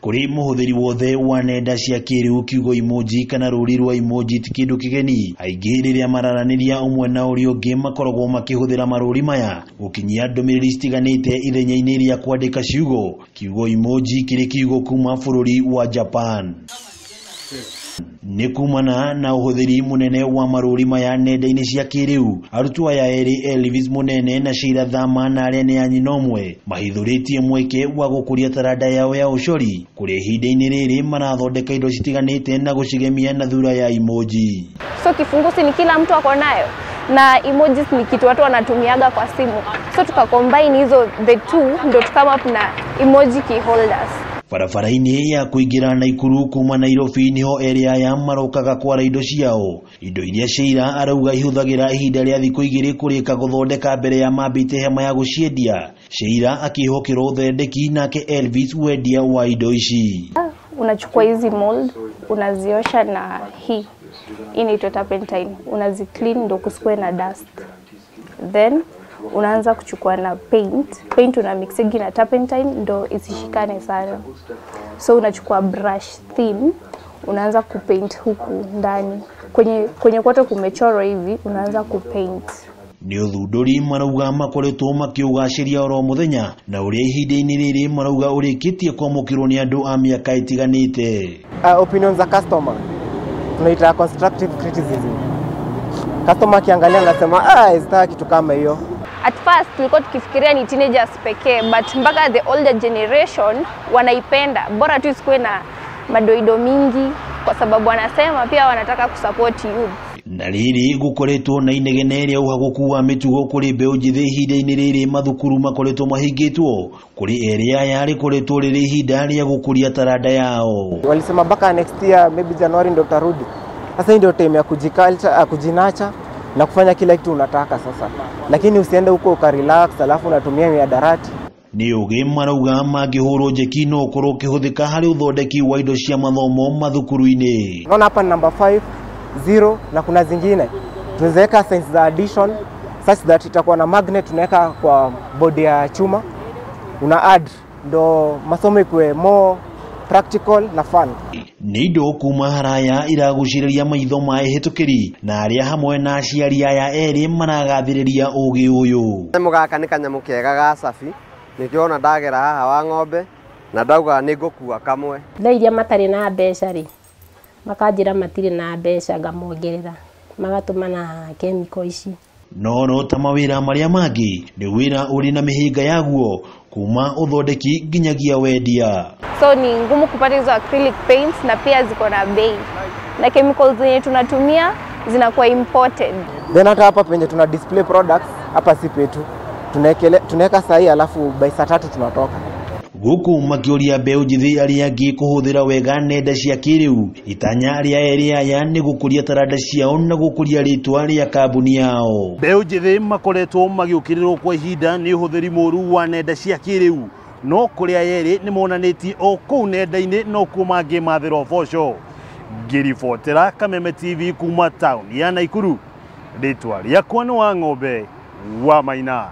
Kũrĩ mũhũthĩri wothe wa nenda cia kĩrĩu, kiugo emoji kana rũri rwa emoji ti kĩndũ kĩgeni. Aingĩ rĩrĩa mararanĩria ũmwe na ũrĩa ũngĩ makoragwo makĩhũthĩra marũri maya gũkinyia ndũmĩrĩri citiganĩte ithenya-inĩ rĩa kwandĩka ciugo. Kiugo emoji kĩrĩ kiugo kuma bũrũri wa Japan. Nĩ kumana na ũhũthĩri mũnene wa marũri maya nenda-inĩ cia kĩrĩu, arutwo aya erĩ Elvis Munene na Sheila Thama na arĩa nĩ a nyina ũmwe mahithũrĩtie mweke wa gũkũria taranda yao ya ũcori, kũrĩa ihinda-inĩ rĩrĩ marathondeka indo citiganĩte na gũcigemia na thura ya emoji. So kifungusi ni kila mtu ako nayo na emojis ni kitu watu wanatumiaga kwa simu, so tukacombine hizo the two ndo tukama up na emoji key holders. Barabara-inĩ ya kũingĩra Naikuru kuma Nairobi niho erĩ aya marokaga kwara indo ciao, indo iria Sheila arauga ihũthagĩra ihinda rĩa thikũ 2 kũrĩka gũthondeka mbere ya mambĩte hema ya gũciendia. Sheila akĩhokerwo ũthondeki nake Elvis wendia wa indo ici. Unachukua hizi mold unaziosha na hii inaitwa turpentine, unaziclean ndo kusikue na dust, then unaanza kuchukua na paint una mixingi na turpentine ndo isishikane sana. So unachukua brush thin unaanza kupaint huku ndani kwenye kote kumechorwa hivi, unaanza kupaint. Nĩ ũthundũri marauga makoretwo makĩũgacĩria oro mũthenya na ũrĩa ihinda-inĩ rĩrĩ marauga ũrĩkĩtie kwamũkĩrwo nĩ andũ a mĩaka ĩtiganĩte. Opinions za customer tunaita constructive criticism. Customer akiangalia anasema sitaki kitu kama hiyo. At first tulikuwa tukifikiria ni teenagers pekee, but mpaka the older generation wanaipenda, bora tu isikuwe na madoido mingi, kwa sababu wanasema pia wanataka kusupport youth. Na rĩrĩ gũkoretwo na inegene rĩa ũhagũku wa mĩtugo kũrĩ mbeũ njĩthĩ ihinda-inĩ rĩrĩ mathukuru makoretwo mahingĩtwo, kũrĩ erĩ aya rĩkoretwo rĩrĩ ihinda rĩa gũkũria taranda yao. Walisema mpaka next year maybe January ndo tutarudi. Sasa hii ndio time ya kujiculture, kujinacha na kufanya kila kitu unataka sasa. Lakini usiende huko ukarelax alafu unatumia miadarati. Nĩ ũgĩ marauga mangĩhũrwo njeki no ũkorwo ũkĩhũthĩka harĩ ũthondeki wa indo cia mathomo mathukuru-inĩ. Unaona hapa ni number 5, 0 na kuna zingine. Tunaweka signs za addition such that itakuwa na magnet tunaweka kwa bodi ya chuma. Una add ndo masomo ikuwe more practical na fun. Nĩ indo kuma haraya iragucĩrĩria maitho ma ehĩtũkĩri na arĩa hamwe na aciari aya erĩ maragathĩrĩria ũgĩ ũyũ. Kanyamũ gaka nĩ kanyamũ kega ga cabi, nĩkĩo ona ndagera haha wa ng'ombe na ndauga nĩ ngũkua kamwe. Thaa iria matarĩ na mbeca rĩ, makanjĩra matirĩ na mbeca ngamongerera, magatũma na chemical ici. No ta mawĩra marĩa mangĩ nĩ wĩra ũrĩ na mĩhĩnga yaguo kuma ũthondeki nginyagia wendia. So ni ngumu kupata hizo acrylic paints na pia ziko na bei, na chemicals zenye tunatumia zinakuwa imported. Then hata hapa penye tuna display products hapa si petu, tunaweka sahi alafu by saa 3 tunatoka. Gũkũ makĩũria mbeũ njĩthĩ arĩa angĩ kũhũthĩra wega nenda cia kĩrĩu, itanya rĩa erĩ aya nĩ gũkũria taranda ciao na gũkũria rĩtwa rĩa kambuni yao. Mbeũ njĩthĩ makoretwo magĩũkĩrĩrwo kwa ihinda nĩ ũhũthĩri mũru wa nenda cia kĩrĩu, no kũrĩ aya erĩ nĩ monanĩtie o kũu nenda-inĩ nokuo mangĩmathĩra ũboco. Ngĩribotera Kameme TV kuma taũni ya Naikuru, rĩtwa rĩakwa nĩ Wang'ombe wa Maina.